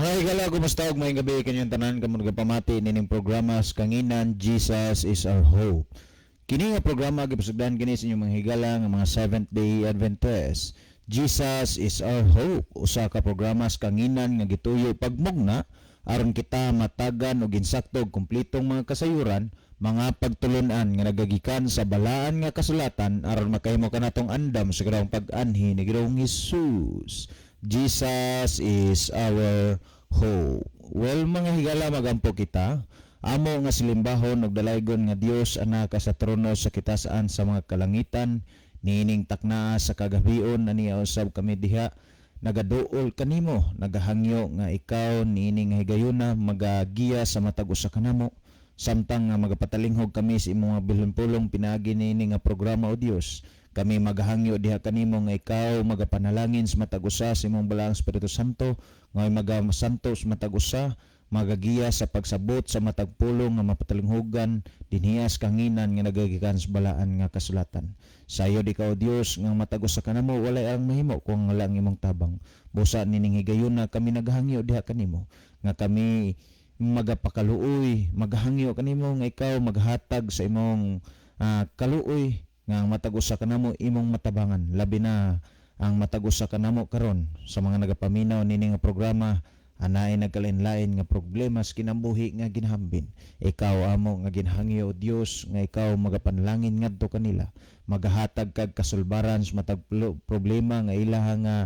Mga higala, kumusta og maayong gabi kanyang tanan kamo nagapamati nining programa sa Kanginan, Jesus is Our Hope. Kini nga programa gipasugdan kini sa inyong mga higala nga mga Seventh Day Adventist. Jesus is Our Hope, usa ka programa sa kanginan nga gituyo pagmugna aron kita matagan og insakto og kumpletong mga kasayuran, mga pagtulunan nga nagagikan sa balaan nga kasulatan aron makahimo kanatong andam sa Ginoong pag-anhi ni Ginoong Hesus. Jesus is our hope. Well, mga higala, magampo kita. Amo nga silimbahon og dalaygon nga Dios anak sa trono sa kitasaan sa mga kalangitan, niining taknaa sa kagabion aniya usab kami diha nagaduol kanimo, nagahangyo nga ikaw niining nga higayuna magagiya sa matag usa kanamo samtang nga magapatalinghog kami sa imong mga bilhin pulong pinaagi niini nga programa. O Dios, kami magahangyo diha kanimo nga ikaw magapanalangin sa matag usa sa imong Balaang Espiritu Santo nga magasanto sa matag usa, magagiya sa pagsabot sa matag pulong nga mapatalinghogan dinhiya sa kanginan nga nagagikan sa balaan nga kasulatan. Sayod ikaw, Dios, nga matag usa kanamo walay ang mahimo kung wala ang imong tabang. Busa nining higayuna kami naghangyo diha kanimo nga kami magapakaluoy, maghangyo kanimo nga ikaw maghatag sa imong kaluoy nga ang matag usa kanamo imong matabangan, labi na ang matag usa kanamo karon sa mga nagapaminaw nining nga programa anaay nagkalain-lain nga problema sa kinabuhi nga ginhambin. Ikaw amo nga ginhangyo, Dios, nga ikaw magapanalangin ngadto kanila, magahatag kag kasulbaran sa matag problema nga ilaha nga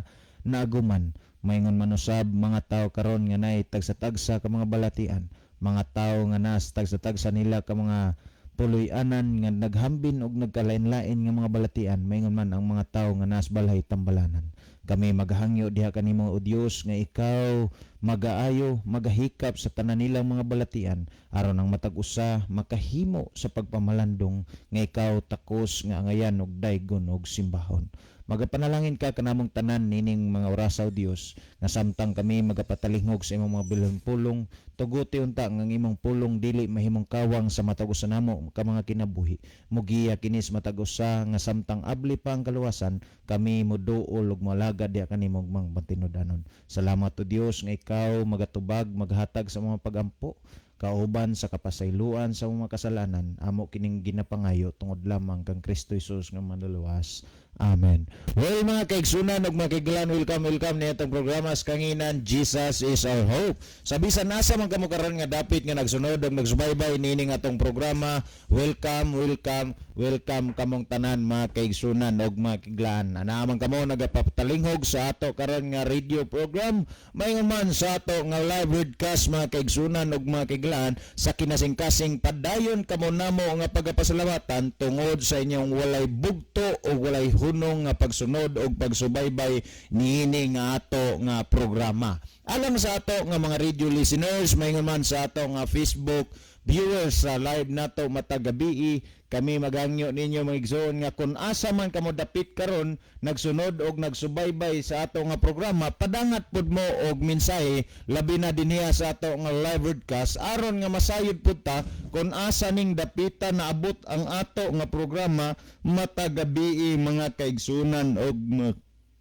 naaguman. Maingon man usab mga tao karon nga nay tagsa-tagsa ka mga balatian, mga tao nga nas tagsa-tagsa nila ka mga puloy-anan nga naghambin og nagkalain-lain nga mga balatian, maingon man ang mga tao nga nas balay tambalanan. Kami maghangyo diha kanimo, O Dios, nga ikaw magaayo, magahikap sa tanan nilang mga balatian aron ang matag usa makahimo sa pagpamalandong nga ikaw takos nga angayan og daygon og simbahon. Magapanalangin ka kanamong tanan nining mga orasa, O Dios, nga samtang kami magapatalinghog sa imong mga bilhong pulong, tuguti unta nga ang imong pulong dili mahimong kawang sa matag usa namo ka mga kinabuhi. Mugiya kini sa matag usa nga samtang abli pa ang kaluwasan, kami moduol ug moalagad diha kanimo ug mga matinud-anon. Salamat, O Dios, nga ikaw magatubag, maghatag sa mga pagampo kauban sa kapasayloan sa mga kasalanan. Amo kining ginapangayo tungod lamang kang Kristo Jesus nga manluluwas. Amen. Well, mga kaigsunan ug mga kaiglan, welcome, welcome niadtong programa sa Kanginan, Jesus is Our Hope. Sa bisan nasa man kamo karon nga dapit nga nagsunod ug nagsubaybay niining atong programa, welcome, welcome, welcome kamong tanan, mga kaigsunan ug mga kaiglan. Ana man kamo nagapapalinghog sa ato karon nga radio program, maingon man sa ato nga live broadcast, mga kaigsunan ug mga kaiglan, sa kinasing-kasing padayon kamo namo nga pagapasalamatan tungod sa inyong walay bugto o walay hunong nga pagsunod og pagsubaybay niini nga ato nga programa. Alang sa ato nga mga radio listeners, maingon man sa ato nga Facebook viewers sa live nato matag gabii, kami magangyo ninyo, mga igsoon, nga kung asa man kamo dapit karon nagsunod og nagsubaybay sa ato nga programa, padangat pud mo og mensahe, labi na dinhiya sa ato nga live broadcast, aron nga masayod pud ta kung asa ning dapitan naabot ang ato nga programa matag gabii, mga kaigsunan og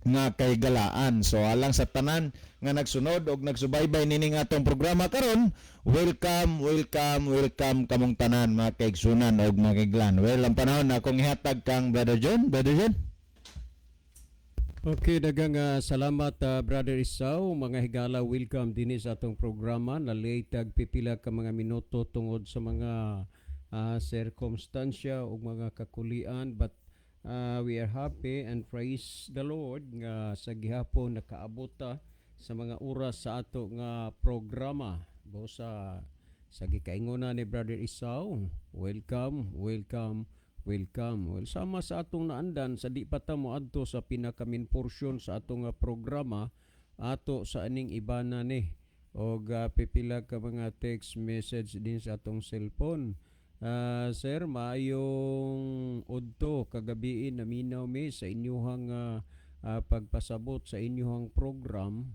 nga kaigalaan. So alang sa tanan nga nagsunod og nagsubaybay nining atong programa karon, welcome, welcome, welcome kamong tanan, mga kaigsunan og mga kaiglan. Well, ang panahon na akong ihatag kang Brother John. Brother John. Okay, daghang salamat, Brother Isao. Mga higala, welcome dinhi sa atong programa. Na-late tag pipila ka mga minuto tungod sa mga circumstansya ug mga kakulian, but we are happy and praise the Lord nga sa gihapon nakaabot ta sa mga oras sa ato nga programa. Busa sa gikaingona ni Brother Isao, welcome, welcome, welcome. Well, sama sa atong naandan, sa di pa ta moadto sa pinaka main portion sa atong nga programa, ato sa aning ibana ni og pipila ka mga text message din sa atong cellphone. Sir, maayong udto kagabi, naminaw mi sa inyuhang pagpasabot sa inyuhang program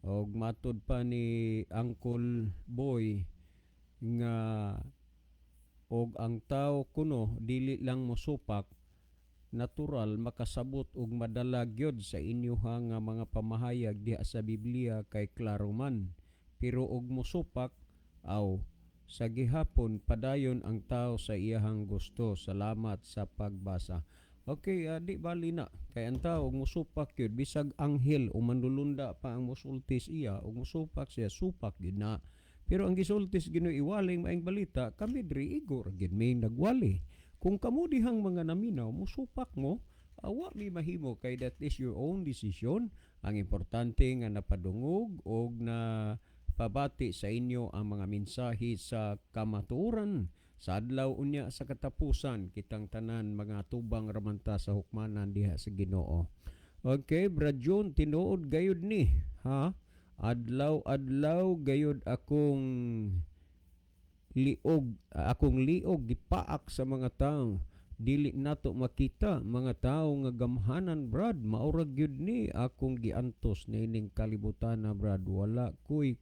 og matud pa ni Uncle Boy nga og ang tao kuno dili lang mosupak, natural makasabot og madala gyud sa inyuhang nga mga pamahayag diha sa Biblia kay klaro man. Pero og mosupak, aw, sa gihapon padayon ang tao sa iyahang gusto. Salamat sa pagbasa. Okay, di bali na. Kay ang tao og mosupak yun, bisag anghel o manlulunda pa ang mosultis iya, og mosupak siya, supak yun na. Pero ang gisultis Ginoo iwaling maayong balita, kami diri igo ra gyud may nagwali. Kung kamo dihang mga naminaw, mosupak mo, awa mi mahimo kay that is your own decision. Ang importante nga napadungog og na pabati sa inyo ang mga mensahe sa kamatuoran. Sa adlaw unya sa katapusan, kitang tanan mga tubang ramanta sa hukmanan diha sa Ginoo. Okay, Brad John, tinuod gayud ni, ha? Adlaw-adlaw gayud akong liog gipaak sa mga tao. Dili nato makita mga tao nga gamhanan, Brad. Maurag gyud ni akong giantos niining kalibutan na, Brad. Wala ko'y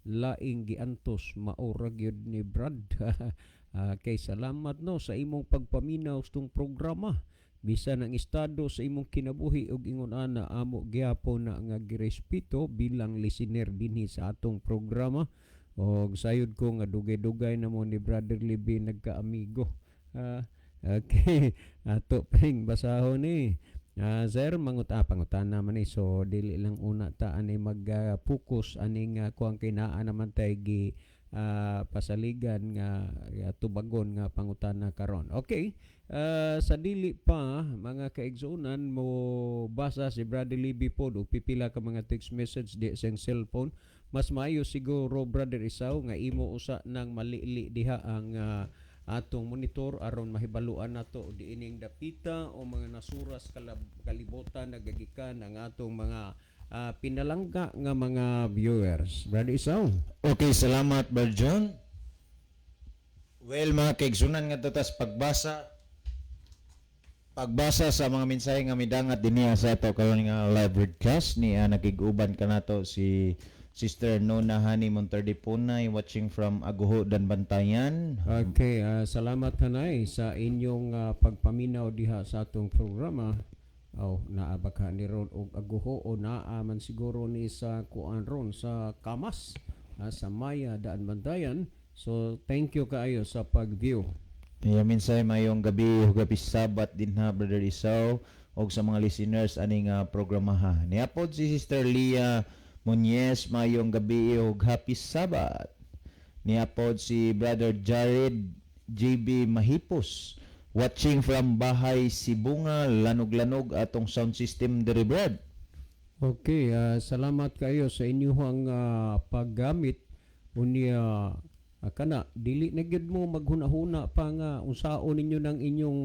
laing giantos, maurag gyud ni, Brad. Okay, salamat no sa imong pagpaminaw sa tong programa. Bisan ang estado sa imong kinabuhi og ingon ana, amo gihapon na nga girespeto bilang listener dinhi sa atong programa. Og sayod ko nga dugay-dugay na mo ni Brother Libby nagkaamigo. Okay, ato ping basahon ni. Sir, pangutana man ni, so dili lang una ta ani mag-focus aning kuang kay naa naman tay gi pasaligan nga tubagon nga pangutana karon. Okay. Sa dili pa mga kaigsuonan mo basa si Brother Libby pod og pipila ka mga text message di sa iyang cellphone. Mas maayo siguro, Brother Isaw, nga imo usa nang malili diha ang atong monitor aron mahibaluan nato diining dapita o mga nasuras kalibutan nagagikan ang atong mga pinalangga nga mga viewers. Brother Isaw. Okay, salamat, Brother John. Well, mga kaigsunan, nga tas pagbasa sa mga mensahe nga midangat dinhi sa ato karon nga live broadcast ni nakig-uban kanato si Sister Nona Hani Monterde Punay, watching from Aguho, Daanbantayan. Okay, salamat hanay sa inyong pagpaminaw diha sa atong programa. Oh, naa ba ka ni ron og Aguho o naa man siguro ni sa kuan ron sa Kamas, sa Maya, Daanbantayan. So thank you kaayo sa pag-view. Iya, minsay mayong gabi ug happy Sabbath din ha, Brother Isaw, og sa mga listeners ani nga programa ha. Niapod si Sister Leah Muñez, mayong gabi ug happy Sabbath. Niapod si Brother Jared JB Mahipos, watching from Bahay Sibunga, Lanog-lanog atong sound system diri, Brad. Okay, salamat kayo sa inyong paggamit unya kana dili na gyud mo maghuna-huna pa nga unsaon ninyo ng inyong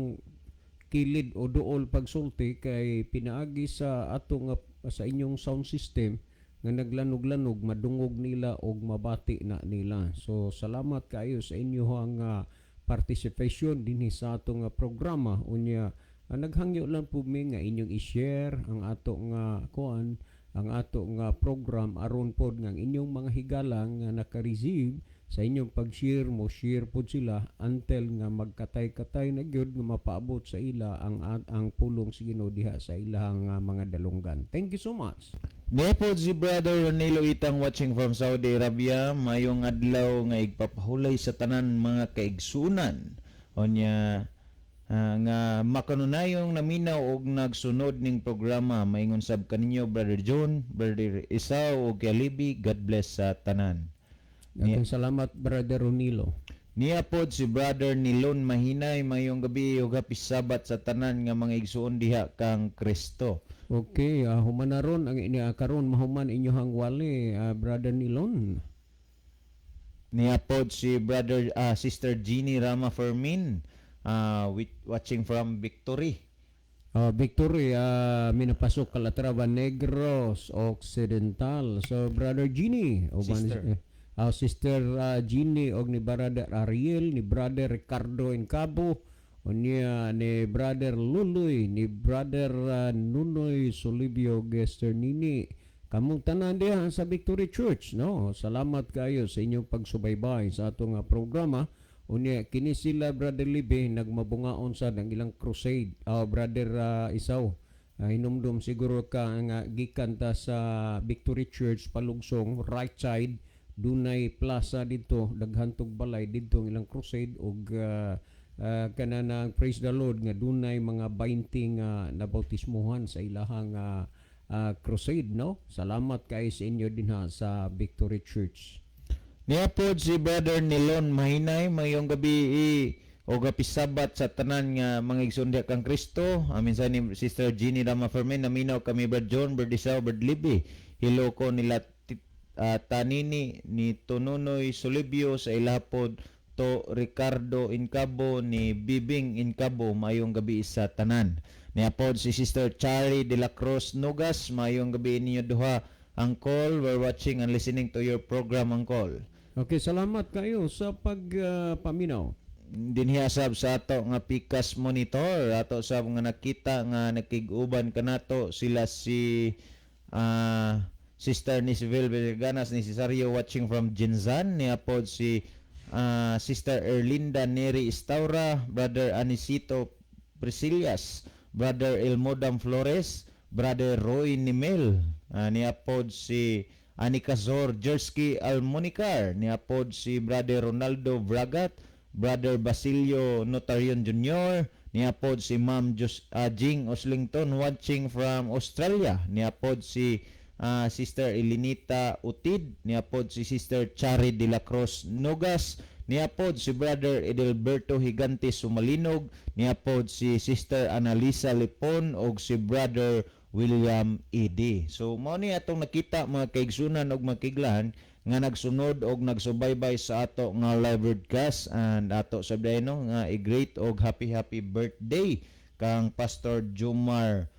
kilid o duol pagsulti kay pinaagi sa atong sa inyong sound system nga naglanog-lanog, madungog nila og mabati na nila. So salamat kaayo sa inyong participation dinhi sa atong programa. Unya naghangyo lang po mi nga inyong i-share ang ato nga kuan, ang ato nga program, aron pod nga ang inyong mga higala nga naka-receive sa inyong pag-share, mo share pod sila until nga magkatay-katay na gyud nga mapaabot sa ila ang pulong sa Ginoo diha sa ilahang mga dalunggan. Thank you so much. Niapod si Brother Ronilo Itang, watching from Saudi Arabia. Mayong adlaw nga igpapahulay sa tanan mga kaigsunan. Onya nga makanunayong naminaw og nagsunod ning programa. Maingon sab kaninyo, Brother John, Brother Isaw ug Kalibi. God bless sa tanan. Daghang salamat, Brother Ronilo. Niya pod si Brother Nilon Mahinay, mayong gabi ug happy Sabbath sa tanan nga mga igsuon diha kang Kristo. Okay, human na ron ang ini karon mahuman inyohang wali, Brother Nilon. Niya pod si Brother Sister Jeannie Rama Fermin, with, watching from Victory. Victory, minapasok Calatrava, Negros Occidental. So Brother Jeannie, o Sister. Sister Jeannie og ni Brother Ariel, ni Brother Ricardo Encabo, o niya ni Brother Luloy, ni Brother Nunoy Solibio Gesternini. Kamong tanan diha sa Victory Church, no? Salamat kayo sa inyong pagsubaybay sa atong programa. Unya kini sila, Brother Libe, nagmabungaon sa ang ilang crusade. Brother Isaw, hinumdum siguro ka nga gikan ta sa Victory Church palugsong right side. Dunay plaza didto, daghan tog balay didto ang ilang crusade og kanang praise the Lord nga dunay mga 20 nga nabautismuhan sa ilahang crusade, no? Salamat kay sa inyo dinha sa Victory Church. Niya pod si Brother Nilon Mahinay, mayong gabi o gabi Sabat sa tanan nga mga igsoon diha kang Kristo. Amin sa ni Sister Jeannie Dama Fermin, naminaw kami, Brad John, Brad Isao, Brad Libby. Hello ko nila Tanini ni Tononoy Solibio sa ilapod to Ricardo Incabo ni Bibing Incabo, mayong gabi sa tanan. Niya pod si Sister Charlie de la Cruz Nugas, mayong gabi ninyo duha, Uncle. We're watching and listening to your program, Uncle. Okay, salamat kayo sa pagpaminaw. Dinhi sab sa ato nga Pikas monitor, ato sab nga nakita nga nakig-uban kanato sila si Sister Nisville Verganas Necesario, watching from Jinzan. Niya pod si Sister Erlinda Neri Istaura, Brother Anisito Priscillas, Brother Elmodam Flores, Brother Roy Nimel, niya pod si Anika Zor Jersky Almonicar, niya pod si Brother Ronaldo Bragat, Brother Basilio Notarion Jr., niya pod si Ma'am Jing Oslington, watching from Australia, niya pod si Sister Elinita Utid, niya pod si Sister Chari de la Cruz Nogas, niya pod si Brother Edelberto Higante Sumalinog, niya pod si Sister Analisa Lipon og si Brother William E.D. So mao ni atong nakita, mga kaigsunan og mga kaiglahan nga nagsunod og nagsubaybay sa ato nga live broadcast, and ato sa no nga i-greet og happy happy birthday kang Pastor Jumar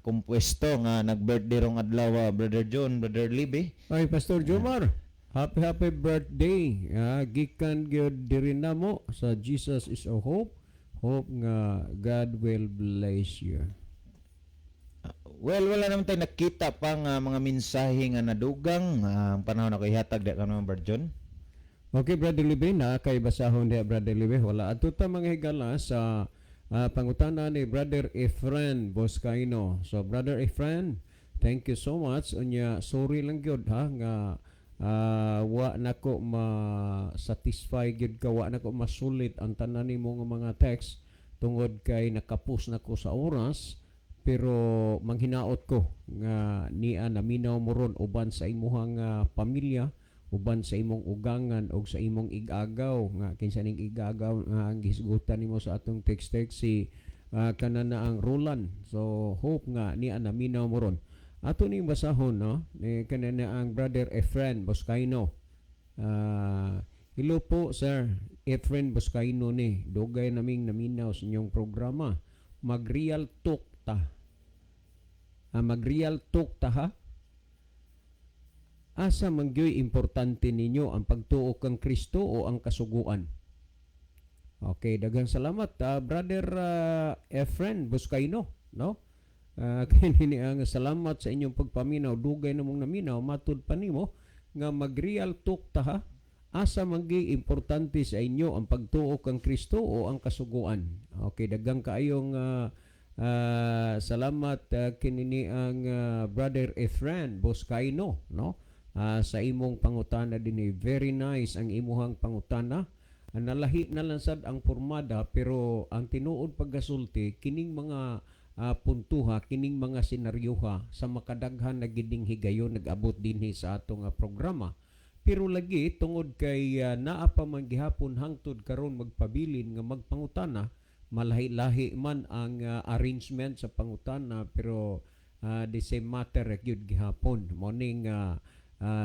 Compuesto nga nag-birthday rong adlaw, Brother John, Brother Libby. Ay, Pastor Jomar, happy happy birthday. Gikan gyud diri namo sa Jesus is a Hope. Hope nga God will bless you. Well, wala naman tayo nakita pa nga mga mensahe nga nadugang. Ang panahon ako ihatag di ka naman, Brother John. Okay, Brother Libe, na kay basahon diha, Brother Libe. Wala. Adto ta, mga higala, sa pangutana ni Brother Efren Boscaino. So, Brother Efren, thank you so much. Unya, sorry lang gyud ha nga wa nako ma-satisfy gyud ka, wa nako masulit ang tanan nimo nga mga text tungod kay nakapos nako sa oras, pero manghinaot ko nga niya naminaw mo ron uban sa imuhang pamilya, uban sa imong ugangan og sa imong igagaw, nga kinsa ning igagaw nga ang gihisgutan nimo sa atong text text si kanana ang Roland. So hope nga niya naminaw mo ron. Ato ning basahon, no, ni kanana ang Brother Efren Boscaino. Hello po, sir. Efren Boscaino ni. Dugay naming naminaw sa inyong programa. Mag real talk ta. Mag real talk ta ha. Asa man gyoy importante ninyo, ang pagtuo kang Kristo o ang kasuguan? Okay, daghang salamat, Brother Efren Buscayno, no? Kini ang salamat sa inyong pagpaminaw, dugay na mong naminaw, matud pa nimo nga mag real talk ta ha. Asa man gyud importante sa inyo, ang pagtuo kang Kristo o ang kasuguan? Okay, daghang kaayong salamat kinini ang Brother Efren Boscaino, no? Sa imong pangutana dinhi, very nice ang imuhang pangutana. Nalahi na lang sad ang pormada, pero ang tinuod pagkasulti kining mga puntuha, kining mga senaryoha sa makadaghan na giding higayon nag-abot dinhi sa atong programa. Pero lagi tungod kay naa pa man gihapon hangtod karon magpabilin nga magpangutana, malahi-lahi man ang arrangement sa pangutana, pero the same matter ra gyud gihapon. Mao ning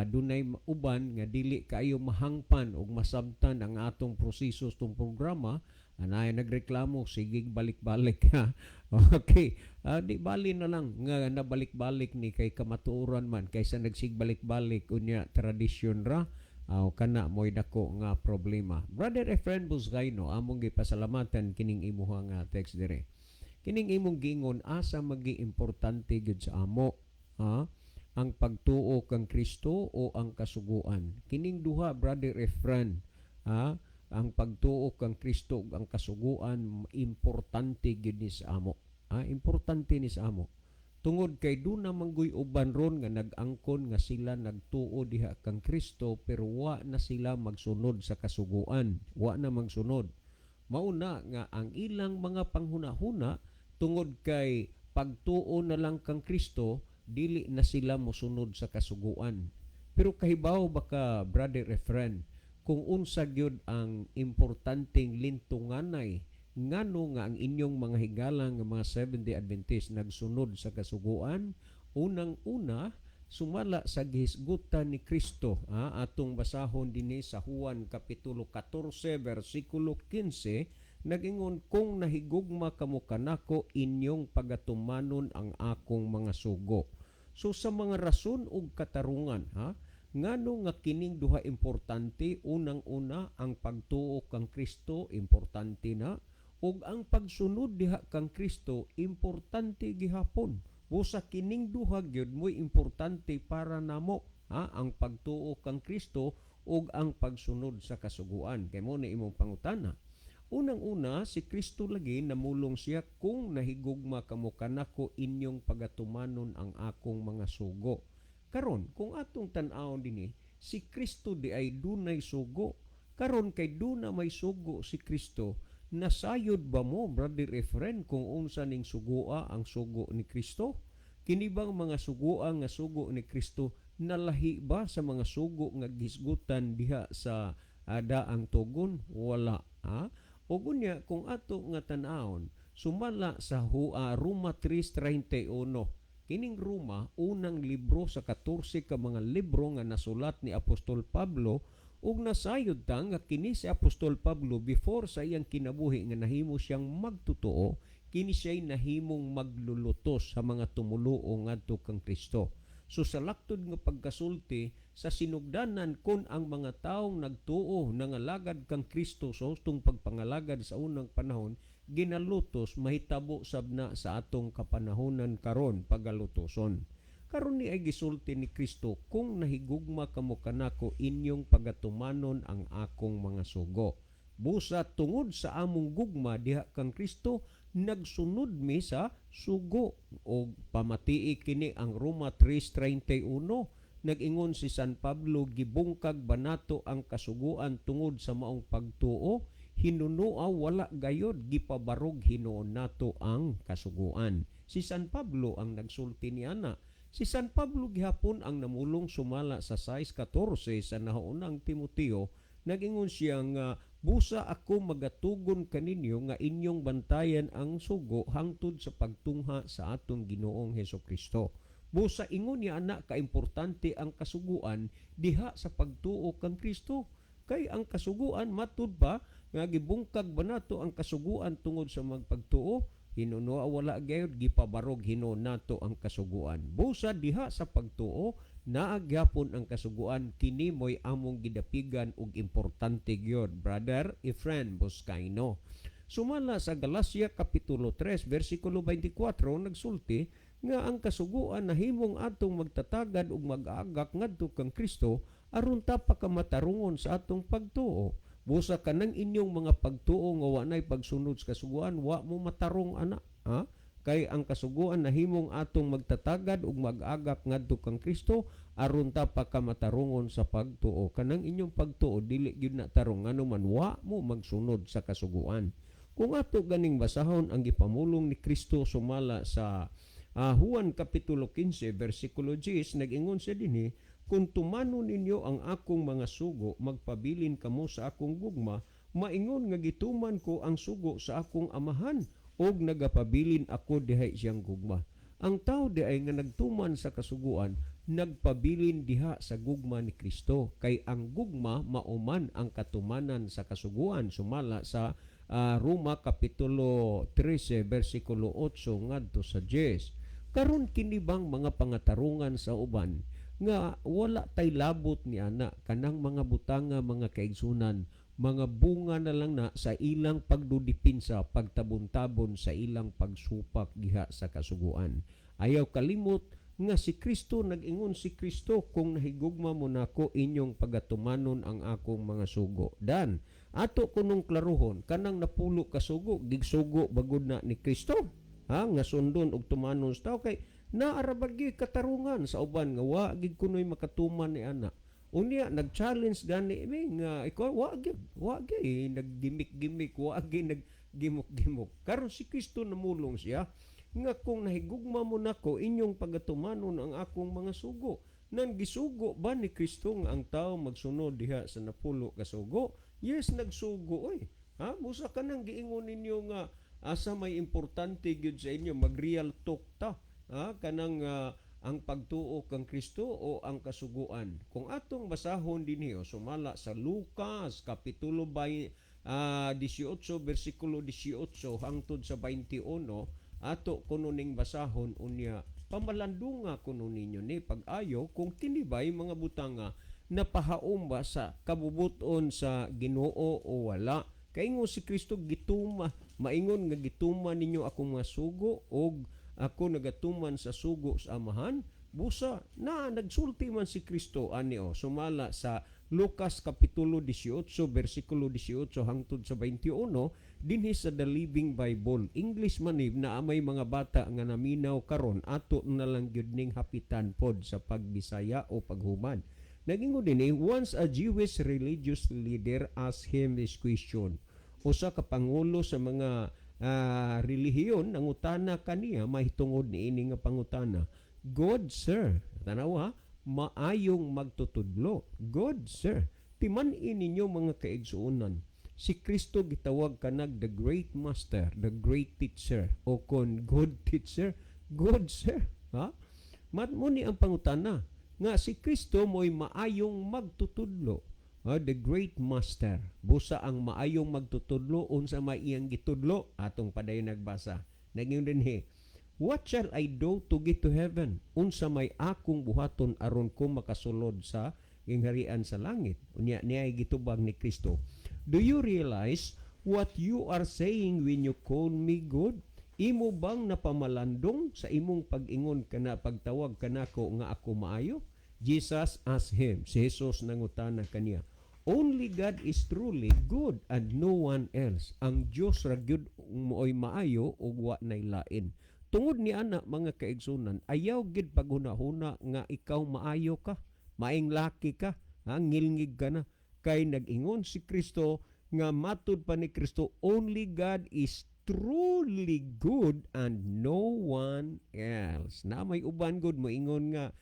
dunay uban nga dili kaayo mahangpan ug masabtan ang atong proseso tong programa, anay nagreklamo sige balik-balik ha. Okay, di bali na lang nga nabalik-balik ni kay kamatuoran man kaysa nagsigbalik-balik unya tradisyon ra. Aw, kana mo'y dako nga problema. Brother Efren Busgayno, among gipasalamatan kining imuha nga text dire. Kining imong giingon, asa magi importante gyud sa amo, ha? Ang pagtuo kang Kristo o ang kasuguan? Kining duha, Brother Efren, ha? Ang pagtuo kang Kristo ug ang kasuguan, importante gyud ni sa amo. Ha? Importante ni sa amo. Tungod kay duna mangguy uban ron nga nag-angkon nga sila nagtuo diha kang Kristo, pero wa na sila magsunod sa kasuguan, wa na magsunod. Mauna nga ang ilang mga panghunahuna, tungod kay pagtuo na lang kang Kristo, dili na sila mosunod sa kasuguan. Pero kahibaw ba ka, Brother Efren, kung unsa gyud ang importanteng lintunganay ngano nga ang inyong mga higala nga mga Seventh-day Adventist nagsunod sa kasuguan? Unang-una, sumala sa gihisgutan ni Kristo, atong basahon dinhi sa Juan kapitulo 14 bersikulo 15, nagingon, "Kung nahigugma kamo kanako, inyong pagatumanon ang akong mga sugo." So sa mga rason ug katarungan, ha, ngano nga kining duha importante? Unang-una, ang pagtuo kang Kristo importante na, ug ang pagsunod diha kang Kristo importante gihapon. Busa kining duha gyud mo'y importante para namo, ha, ang pagtuo kang Kristo ug ang pagsunod sa kasuguan. Kay mo na imong pangutana. Unang-una, si Kristo lagi namulong siya, "Kung nahigugma kamo kanako, inyong pagatumanon ang akong mga sugo." Karon, kung atong tan-awon dinhi, si Kristo di ay dunay sugo. Karon kay duna may sugo si Kristo, nasayod ba mo, Brother Efren, kung unsa ning sugoa ang sugo ni Kristo? Kini bang mga sugoa nga sugo ni Kristo nalahi ba sa mga sugo nga gisgutan diha sa daang tugon? Wala. Ha? Ug unya, kung ato nga tan-awon sumala sa Roma 3:31, kining Roma, unang libro sa 14 ka mga libro nga nasulat ni Apostol Pablo, ug nasayod ta nga kini si Apostol Pablo, before sa iyang kinabuhi nga nahimo siyang magtotoo, kini siya'y nahimong maglulutos sa mga tumuluo ngadto kang Kristo. So sa laktod nga pagkasulti sa sinugdanan, kon ang mga taong nagtuo nangalagad kang Kristo sa hustong pagpangalagad sa unang panahon ginalutos, mahitabo sab na sa atong kapanahonan karon pagalutoson. Karon ni ay gisulti ni Kristo, "Kung nahigugma kamo kanako, inyong pagatumanon ang akong mga sugo." Busa tungod sa among gugma diha kang Kristo, nagsunod mi sa sugo. O pamatii kini ang Roma 3:31. Nag-ingon si San Pablo, "Gibungkag ba nato ang kasuguan tungod sa maong pagtuo? Hinunoa wala gayod, gipabarog hinuon nato ang kasuguan." Si San Pablo ang nagsulti niana. Si San Pablo gihapon ang namulong sumala sa 6:14 sa nahaunang Timoteo. Nag-ingon siya nga, "Busa ako magatugon kaninyo nga inyong bantayan ang sugo hangtod sa pagtungha sa atong Ginoong Heso Kristo." Busa ingon niya ana kaimportante ang kasuguan diha sa pagtuo kang Kristo. Kay ang kasuguan, matud ba nga gibungkag ba nato ang kasuguan tungod sa magpagtuo? Hinunoa wala gayud, gipabarog hinuon nato ang kasuguan. Busa diha sa pagtuo naa gyapon ang kasuguan. Kini mo'y among gidapigan ug importante gyud, Brother Efren Boscaino. Sumala sa Galacia kapitulo 3 versikulo 24, nagsulti nga ang kasuguan nahimong atong magtatagad ug mag-aagak ngadto kang Kristo aron ta pakamatarungon sa atong pagtuo. Busa kanang inyong mga pagtuo nga wa nay pagsunod sa kasuguan, wa mo matarong ana, ha? Kay ang kasuguan nahimong atong magtatagad ug mag-agak ngadto kang Kristo aron ta pakamatarungon sa pagtuo. Kanang inyong pagtuo dili gyud na tarong, ngano man wa mo magsunod sa kasuguan. Kung ato ganing basahon ang gipamulong ni Kristo sumala sa Juan kapitulo 15 versikulo 10, nag-ingon siya dinhi, "Kung tumanon ninyo ang akong mga sugo, magpabilin kamo sa akong gugma, maingon nga gituman ko ang sugo sa akong Amahan ug nagapabilin ako dihay siyang gugma." Ang tao di ay nga nagtuman sa kasuguan, nagpabilin diha sa gugma ni Kristo, kay ang gugma mauman ang katumanan sa kasuguan sumala sa Roma kapitulo 13 versikulo 8 ngadto sa 10. Karon kini bang mga pangatarungan sa uban nga wala tay labot ni ana, kanang mga butanga, mga kaigsunan, mga bunga na lang na sa ilang pagdudipinsa, pagtabon-tabon sa ilang pagsupak diha sa kasuguan. Ayaw kalimot nga si Kristo, nag-ingon si Kristo, "Kung nahigugma mo nako, inyong pagatumanon ang akong mga sugo." Dan ato kunong klaruhon, kanang 10 ka sugo, gigsugo bagud na ni Kristo, ha, nga sundon og tumanon sa tao, kay Naa ra ba gyud katarungan sa uban nga wa gid kunoy makatuman ni ana. Unya nag-challenge gani mi nga ikaw wa gyud nag-gimmick-gimmick, wa gyud nag-gimok-gimok. Karon si Kristo namulong siya nga kung nahigugma mo nako, inyong pagatumanon ang akong mga sugo. Nan gisugo ba ni Kristo nga ang tao magsunod diha sa 10 ka sugo? Yes, nagsugo oy. Ha, busa kanang giingon ninyo nga asa may importante gyud sa inyo, mag real talk ta. Ha, kanang ang pagtuo kang Kristo o ang kasuguan. Kung atong basahon dinhi o sumala sa Lucas kapitulo by 18 bersikulo 18 hangtod sa 21, ato kuno ning basahon, unya pamalandunga kuno ninyo ni pag-ayo kung kini ba'y mga butanga napahaom ba sa kabubuton sa Ginoo o wala. Kaingon si Kristo, gituma, maingon nga gituma ninyo akong mga sugo og ako nagatuman sa sugo sa Amahan. Busa na nagsulti man si Kristo ani o sumala sa Lucas kapitulo 18 bersikulo 18 hangtod sa 21 dinhi sa The Living Bible. English man ni na may mga bata nga naminaw karon, ato na lang gyud ning hapitan pod sa pagbisaya o paghuman. Nagingon dinhi, once a Jewish religious leader asked him this question. Usa ka pangulo sa mga relihiyon nangutana kaniya mahitungod niini nga pangutana. "Good sir," tanaw ha, maayong magtutudlo. "Good sir," timan-i ninyo, mga kaigsuonan. Si Kristo gitawag kanag the great master, the great teacher, o kon good teacher, good sir. Ha? Mat mo ni ang pangutana nga si Kristo mo'y maayong magtutudlo. The great master. Busa ang maayong magtutudlo, unsa may iyang gitudlo, atong padayon nagbasa. Naging dinhi, "What shall I do to get to heaven?" Unsa may akong buhaton aron ko makasulod sa gingharian sa langit? Unya niya gitubag ni Kristo. "Do you realize what you are saying when you call me good?" Imo bang napamalandong sa imong pag-ingon kana, pagtawag kanako nga ako maayo? Jesus asked him. Si Jesus nangutana kaniya. "Only God is truly good and no one else." Ang Dios ra gyud mo'y maayo ug wa nay lain. Tungod ni ana, mga kaigsunan, ayaw gid paghuna-huna nga ikaw maayo ka, maing laki ka, ha, ngilngig ka na. Kay nag-ingon si Kristo nga matud pa ni Kristo, only God is truly good and no one else. Na may uban gud moingon nga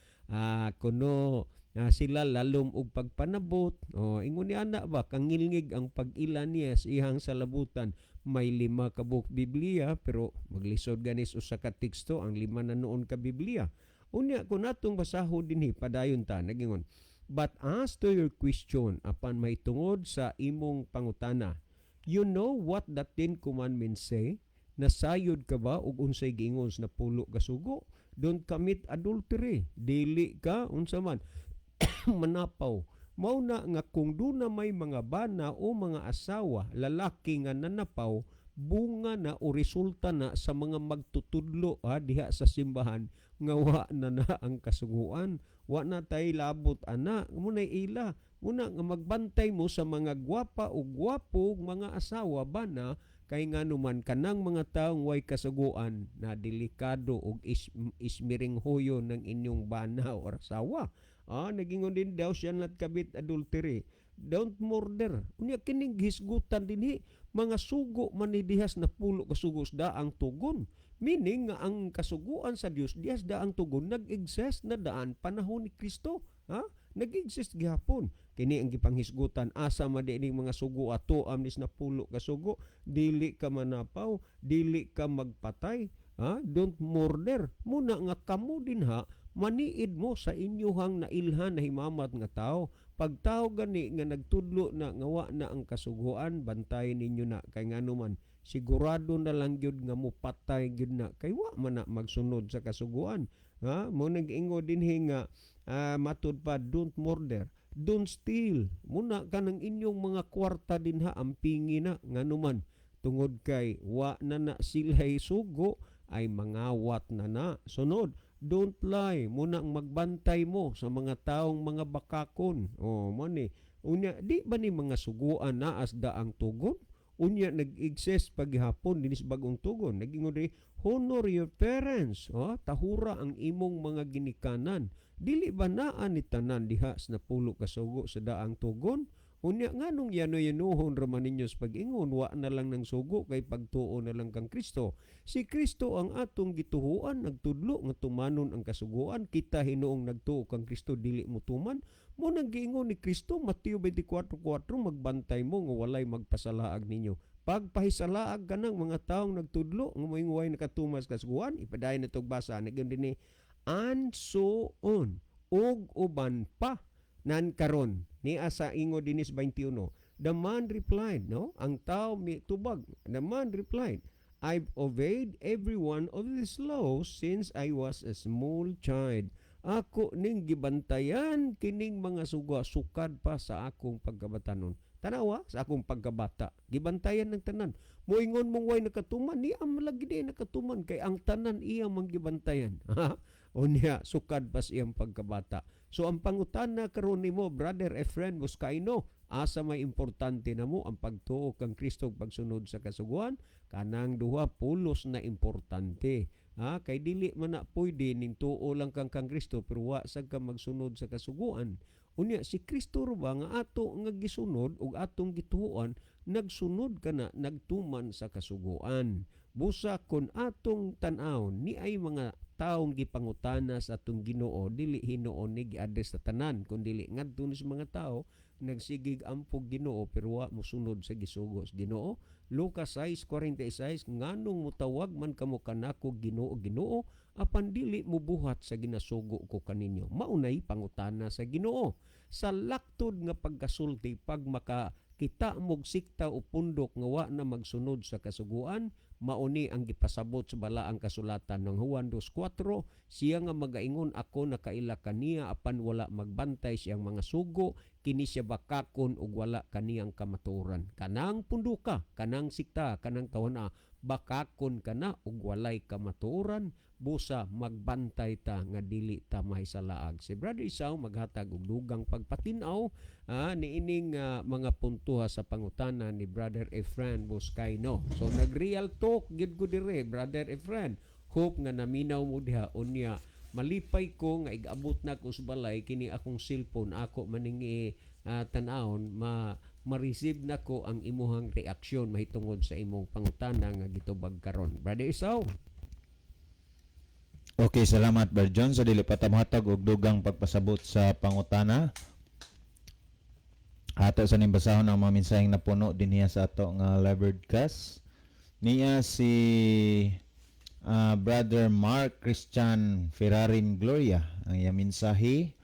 kuno sila lalom og pagpanabot. O ingon ni ana ba, kangilngig ang pag-ila niya sa iyang salabutan. May 5 ka buok Biblia pero maglisod ganis usa ka teksto ang 5 na noon ka Biblia. Unya kung natong basahon dinhi, padayon ta, nagingon, "But as to your question," apan mahitungod sa imong pangutana, "you know what the Ten Commandments say?" Nasayod ka ba og unsay giingon sa 10 ka sugo? "Don't commit adultery." Dili ka unsa man manapaw. Mao na nga kung duna may mga bana o mga asawa lalaki nga nanapaw, bunga na o resulta na sa mga magtutudlo ha, diha sa simbahan nga wa na na ang kasuguan. Wa na tay labot ana mo na ila. Muna nga magbantay mo sa mga gwapa o gwapo mga asawa bana, kay nganuman kanang mga taong way kasuguan na delikado og ismiringhoyo ng inyong bana o asawa. Nagingon din, "Thou shall not commit adultery. Don't murder." Unya kining hisgutan dinhi, mga sugo man ni dihas 10 ka sugo da ang tugon. Meaning nga ang kasuguan sa Dios dihas da ang tugon nag-exist na daan panahon ni Kristo. Ha? Nag-exist gihapon. Kini ang gipanghisgutan, asa man di ning mga sugo ato amnis 10 ka sugo, dili ka manapaw, dili ka magpatay, ha? Don't murder. Muna nga kamo dinha maniid mo sa inyuhang nailhan na himamat nga tao. Pag tao gani nga nagtudlo na nga wa na ang kasuguan, bantay ninyo na, kay nganuman sigurado na lang gyud nga mupatay gyud na, kay wa man na magsunod sa kasuguan. Ha? Mo nag-ingon dinhi nga matud pa, don't murder, don't steal. Muna kanang inyong mga kwarta dinha ampingi na, nganuman tungod kay wa na na sila'y sugo ay mangawat na na. Sunod, don't lie. Muna ang magbantay mo sa mga taong mga bakakon. O, mo ni. Unya, di ba ni mga suguan na as da ang tugon? Unya nag-exist paghapon dinis Bagong Tugon. Nag-ingon diri, "Honor your parents," oh, tahura ang imong mga ginikanan. Dili ba naa ni tanan diha sa 10 ka sugo sa Daang Tugon? Unya nganong yano-yanuhon ra man ninyo sa pag-ingon, wa na lang ng sugo kay pagtuo na lang kang Kristo? Si Kristo ang atong gituhuan, nagtudlo nga tumanon ang kasuguan. Kita hinuong nagtuo kang Kristo, dili mo tuman. Mo nang giingon ni Kristo, Mateo 24:4, "Magbantay mo nga walay magpasalaag ninyo." Pagpahisalaag ka ng mga taong nagtudlo nga moingon way nakatuman sa kasuguan, ipadayon na tog basa nagyon dinhi, and so on, ug uban pa nan karon ni asa ingo dinis 21. The man replied, no, ang tao mi tubag. The man replied, "I've obeyed every one of these laws since I was a small child." Ako ning gibantayan kining mga sugo sukad pa sa akong pagkabatanon. Tanawa sa akong pagkabata, gibantayan ng tanan. Moingon mong way nakatuman, niya lagi di nakatuman kay ang tanan iya mang gibantayan. Unya sukad pa sa iyang pagkabata. So ang pangutana karon nimo, Brother Efren Buscaino, asa may importante namo, ang pagtuo kang Kristo ug pagsunod sa kasuguan? Kanang duha pulos na importante. Ha, kay dili man na pwede ning tuo lang kang kang Kristo pero wa sad ka magsunod sa kasuguan. Unya si Kristo ra ba nga ato nga gisunod ug atong gituoan, nagsunod kana, nagtuman sa kasuguan. Busa kon atong tan-awon ni ay mga taong gipangutana sa atong Ginoo, dili hinuon ni gi-address sa tanan kun dili ngadto ni sa mga tao nagsigig ampog Ginoo pero wa mosunod sa gisugo sa Ginoo. Lucas 6:46, "Nganong mutawag man kamo kanako Ginoo, Ginoo, apan dili mobuhat sa ginasugo ko kaninyo?" Maunay pangutana sa Ginoo. Sa laktod nga pagkasulti, pag maka kita mog sikta o pundok nga wa na magsunod sa kasuguan, mauni ang gipasabot sa Balaang Kasulatan ng Juan 2:4, "Siya nga magaingon, 'Ako nakaila kaniya,' apan wala magbantay siyang mga sugo, kini siya bakakon ug wala kaniyang kamatuoran." Kanang punduka, kanang sikta, kanang tawana, bakakon kana ug walay kamatuoran. Busa magbantay ta nga dili ta mahisalaag. Si Brother Isao maghatag og dugang pagpatin-aw niining mga puntuha sa pangutana ni Brother Efren Buscaino. So nag-real talk gid ko dire, Brother Efren. Hope nga naminaw mo diha. Unya malipay ko nga igabot na ko sa balay kini akong cellphone, ako maning tan-awon, ma ma-receive na ko ang imuhang reaksyon mahitungod sa imong pangutana nga gitubag karon. Brother Isao. Okay, salamat, Brother John. Sa dili pa ta mohatag og dugang pagpasabot sa pangutana, ato sa ning basahon ang mga mensaheng napuno dinhiya sa ato nga live broadcast. Niya si Brother Mark Christian Ferrarin Gloria. Ang iyang mensahe: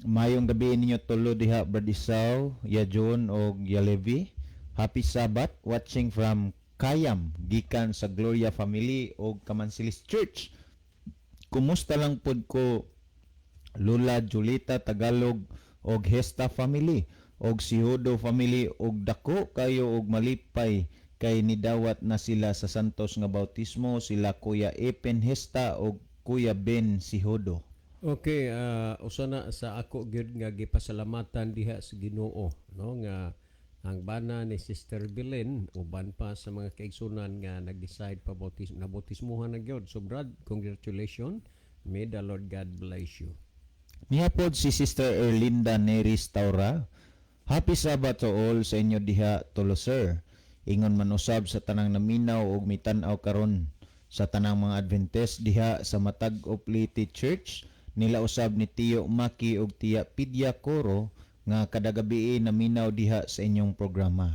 "Mayong gabi ninyo tulo diha, Brad Isaw, Ya John og Ya Levi. Happy Sabbath, watching from Kayam gikan sa Gloria Family og Kamansilis Church. Kumusta lang pod ko Lula Julita Tagalog og Hesta Family og si Hudo Family og dako kayo og malipay kay nidawat na sila sa Santos nga bautismo, sila Kuya Epen Hesta og Kuya Ben Sihodo." Okay, usa na sa ako gyud nga gipasalamatan diha sa Ginoo, no, nga ang bana ni Sister Belen uban pa sa mga kaigsunan nga nag-decide pa bautismo, nabautismuhan na gyud. So Brad, congratulations. May the Lord God bless you. Niya pod si Sister Erlinda Neris Taura. "Happy Sabbath to all sa inyo diha tulo, sir. Ingon man usab sa tanang naminaw og mitan-aw karon sa tanang mga Adventist diha sa Matag Upliti Church nila usab ni Tiyo Maki og Tiya Pidya Coro nga kada gabi naminaw diha sa inyong programa."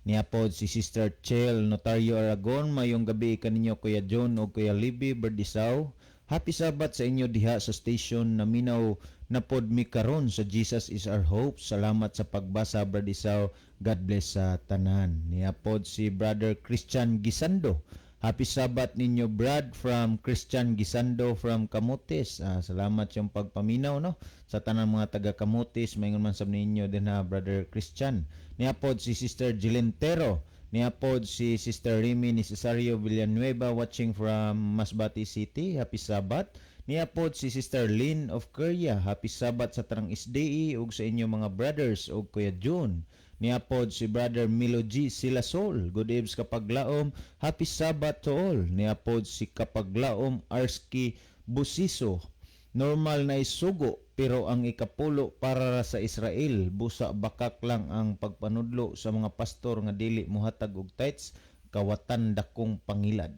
Niya pod si Sister Chel Notario Aragon. "Mayong gabi kaninyo, Kuya John ug Kuya Libby Berdisaw. Happy Sabbath sa inyo diha sa station. Naminaw na pod mi karon sa Jesus is Our Hope. Salamat sa pagbasa, Brad Isaw. God bless sa tanan." Niya pod si Brother Christian Gisando. "Happy Sabbath ninyo, Brad, from Christian Gisando from Camotes." Salamat yung pagpaminaw, no, sa tanang mga taga Camotes, maingon man sab ninyo din ha, Brother Christian. Niya pod si Sister Gilentero. Niya pod si Sister Remy Necesario Villanueva, watching from Masbate City. Happy Sabbath. Niya pod si Sister Lynn of Korea. "Happy Sabbath sa tanang SDE ug sa inyo mga brothers ug Kuya June." Niya pod si Brother Milo G. Silasol. Good eves, Kapaglaom. Happy Sabbath to all. Niya pod si Kapaglaom Arski Busiso. Normal na isugo, pero ang ikapulo para ra sa Israel. Busa bakak lang ang pagpanudlo sa mga pastor nga dili mohatag og tithes, kawatan dakong pangilad.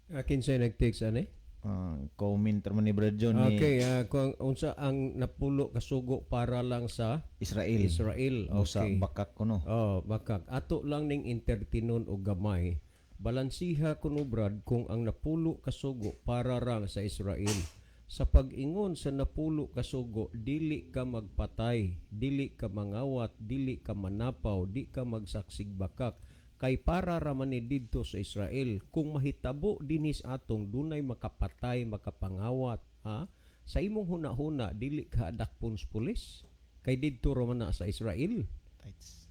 Kinsay nag-text ani? Comment man ni Brad John ni. Okay, kung unsa ang napulo kasugo para lang sa Israel. Israel. Busa bakak kuno. Oh, bakak. Ato lang ning entertainon og gamay. Balansiha kuno, Brad, kung ang napulo kasugo para ra sa Israel. Sa pag-ingon sa napulo kasugo, dili ka magpatay, dili ka mangawat, dili ka manapaw, di ka magsaksig bakak, kay para ra man ni didto sa Israel. Kung mahitabo dinhis atong dunay makapatay, makapangawat, ha? Sa imong huna-huna, dili ka adakpon sa pulis? Kay didto ra man na sa Israel. Tithes.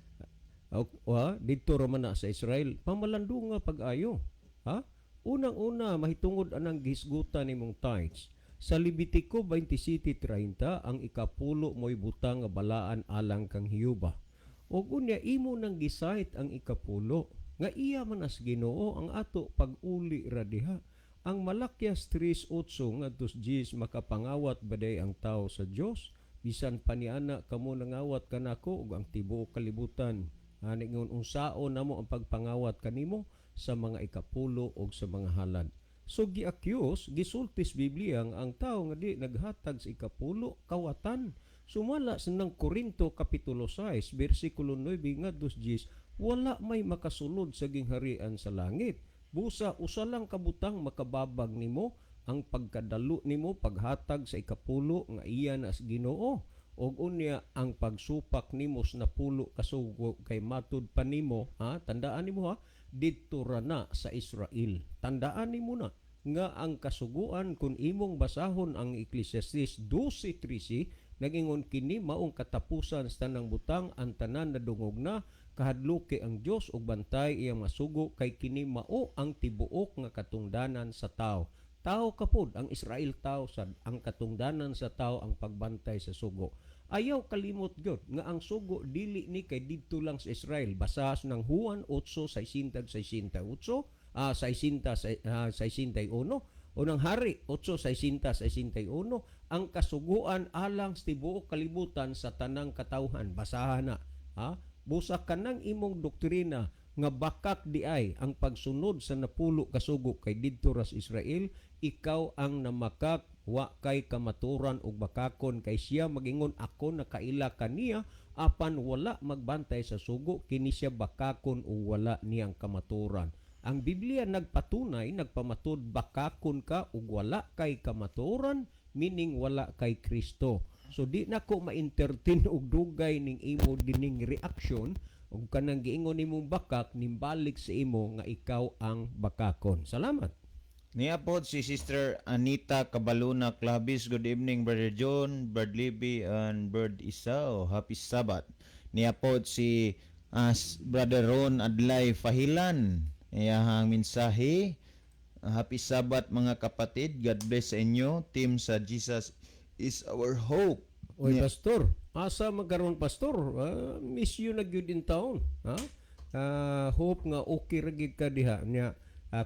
O, ha? Didto ra man na sa Israel. Pamalandunga pag-ayo. Ha? Unang-una, mahitungod anang gihisgutan nimong tithes. Sa Levitico 27:30, ang ikapulo mo'y butang nga balaan alang kang Hiyuba. Ug unya imo nang gi-cite ang ikapulo nga iya man as Ginoo, ang ato pag-uli ra diha. Ang Malakias 3:8 ngadto sa 10, makapangawat ba day ang tao sa Dios? Bisan pa niana kamo nangawat kanako ug ang tibuok kalibutan. Ani ngon unsaon namo ang pagpangawat kanimo? Sa mga ikapulo ug sa mga halad. So gi-accuse, gisultis Biblia ang tao nga di naghatag sa ikapulo, kawatan. Sumala sa nang Korinto kapitulo 6 bersikulo 9 ngadto 10, wala may makasulod sa gingharian sa langit. Busa usa lang kabutang makababag nimo, ang pagkadalo nimo paghatag sa ikapulo nga iya na sa Ginoo. Og unya ang pagsupak nimo sa napulo kasugo kay matud pa nimo, ha, tandaan nimo ha, didto ra na sa Israel. Tandaan nimo na nga ang kasuguan, kung imong basahon ang Ecclesiastes 12:13, nagingon kini maong katapusan sa tanang butang, ang tanan nadungog na, kahadluki ang Dios ug bantay iyang masugo, kay kini mao ang tibuok nga katungdanan sa tao. Tao kapod ang Israel, tao sad. Ang katungdanan sa tao ang pagbantay sa sugo. Ayaw kalimot gyud nga ang sugo dili ni kay didto lang sa Israel. Basa ng Juan 8:68, 60, 61 Unang Hari 8:60-61, ang kasuguan alang sa tibuok kalibutan, sa tanang katawhan. Basahan na, ha? Busa kanang imong doktrina nga bakak di ay ang pagsunod sa napulo kasugo kay didto ras Israel, ikaw ang namakak, wa kay kamaturan ug bakakon, kay siya magingon, "Ako nakaila kaniya," apan wala magbantay sa sugo, kini siya bakakon ug wala niyang kamaturan. Ang Biblia nagpatunay, nagpamatud, bakakon ka ug wala kay kamaturan, meaning wala kay Kristo. So di na ko ma-entertain og dugay ning imo dining reaction ug kanang giingon nimong bakak, nimbalik sa imo nga ikaw ang bakakon. Salamat. Niya pod si Sister Anita Cabaluna Clavis. Good evening, Brother John, Brad Libby, and Brad Isao. Happy Sabbath. Niya pod si Brother Ron Adlay Fahilan. Iyahang mensahe. Happy Sabbath, mga kapatid. God bless sa inyo. Team sa Jesus is Our Hope. Oy, pastor, asa man karon, pastor? Miss you na gyud in town. Ha? Hope nga okay ra gyud ka diha nya.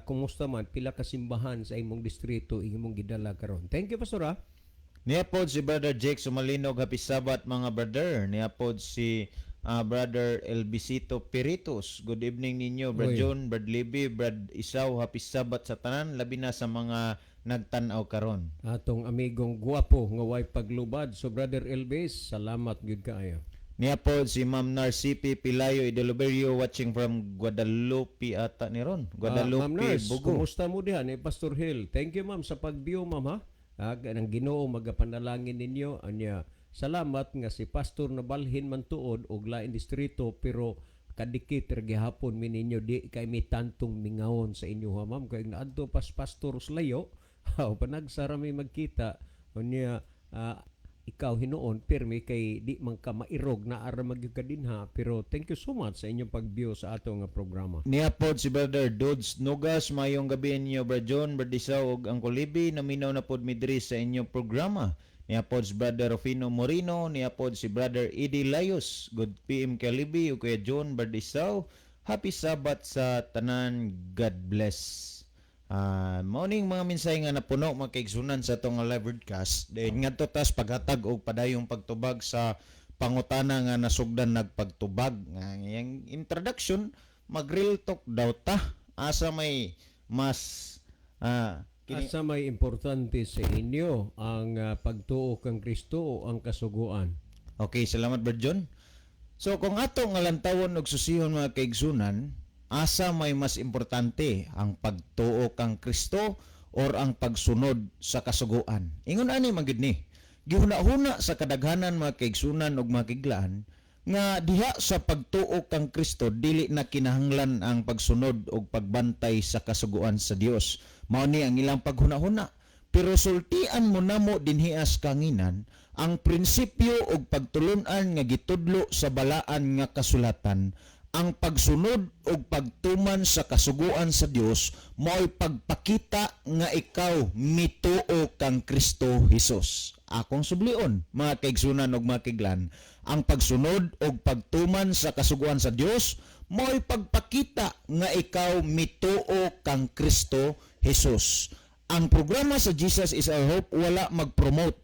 Kumusta man, pila ka simbahan sa imong distrito imong gidala karon? Thank you, pastor, ha. Niya pod si Brother Jake Sumalinog, happy Sabbath, mga brother. Niya pod si Brother Elvisito Peritos. Good evening ninyo, Brad Oy. John, Brad Libby, Brad Isaw. Happy Sabbath sa tanan, labi na sa mga nagtan-aw karon. Atong amigong guwapo nga way paglubad. So Brother Elvis, salamat gyud kaayo. Niya pod si Ma'am Narcipi Pilayo Idoloberio, watching from Guadalupe ata ni ron. Guadalupe, Ma'am Nurse, Bugo. kumusta mo diha ni Pastor Hill? Thank you, ma'am, sa pag-view, ma'am, ha. Ang Ginoo magapanalangin ninyo anya. Salamat nga si Pastor nabalhin man tuod og lain distrito, pero kadikit ra gihapon mi ninyo, di kay mi tantong mingawon sa inyo, ha, ma'am, kay naadto pas pastor sa layo o panagsara mi magkita unya. Ikaw hinuon pirmi kay di man ka mairog na ara magyud ka dinha, pero thank you so much sa inyong pag-view sa ato nga programa. Niya pod si Brother Dudes Nugas, mayong gabi ninyo, Brad John, Brad Isaw ug Uncle Libby, naminaw na pod mi diri sa inyong programa. Niya pod si Brother Rufino Morino, niya pod si Brother Eddie Layos. Good PM kay Libby ug Kuya John Bardisao. Happy Sabbath sa tanan. God bless. Mao ning mga mensahe nga napuno, mga kaigsunan, sa atong live broadcast. Then ngadto tas paghatag og padayong pagtubag sa pangutana nga nasugdan nagpagtubag. Nga iyang introduction, mag real talk daw ta. Asa may mas kini? Asa may importante sa inyo, ang pagtuo kang Kristo o ang kasuguan? Okay, salamat, Brad John. So kung ato nga lantawon og susihon, mga kaigsunan, asa may mas importante, ang pagtuo kang Kristo or ang pagsunod sa kasuguan? Ingon ani man gid ni. Gihuna-huna sa kadaghanan, mga kaigsunan ug mga kiglaan, nga diha sa pagtuo kang Kristo dili na kinahanglan ang pagsunod og pagbantay sa kasuguan sa Dios. Mao ni ang ilang paghuna-huna. Pero sultian mo namo dinhi sa kanginan ang prinsipyo og pagtulunan nga gitudlo sa balaan nga kasulatan: ang pagsunod og pagtuman sa kasuguan sa Dios mao'y pagpakita nga ikaw mituo kang Kristo Hesus. Akong sublion, mga kaigsunan ug mga kiglan, ang pagsunod og pagtuman sa kasuguan sa Dios mao'y pagpakita nga ikaw mituo kang Kristo Hesus. Ang programa sa Jesus is Our Hope wala mag-promote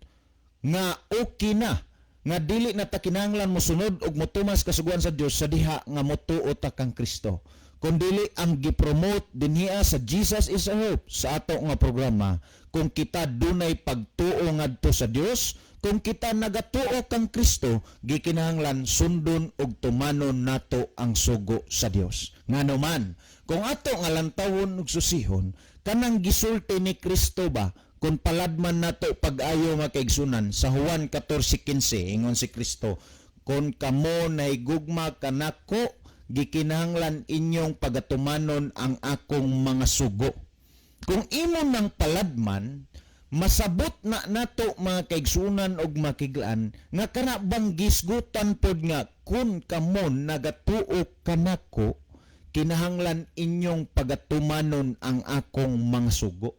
nga okay na nga dili na ta kinahanglan mosunod og motuman sa kasuguan sa Dios sa diha nga motuo ta kang Kristo. Kun dili, ang gipromote dinhiya sa Jesus is Our Hope sa ato nga programa, kung kita dunay pagtuo ngadto sa Dios, kung kita nagatuo kang Kristo, gikinahanglan sundon og tumanon nato ang sugo sa Dios. Ngano man, kung ato nga lantawon ug susihon kanang gisulti ni Kristo ba, kung paladman nato pag-ayo, mga kaigsunan, sa Juan 14:15, ingon si Kristo, "Kung kamo nahigugma kanako, gikinahanglan inyong pagatumanon ang akong mga sugo." Kung imo nang paladman, masabot na nato, mga kaigsunan og makiglaan, nga kana bang gisgutan pod nga "Kung kamo nagatuo kanako, kinahanglan inyong pagatumanon ang akong mga sugo"?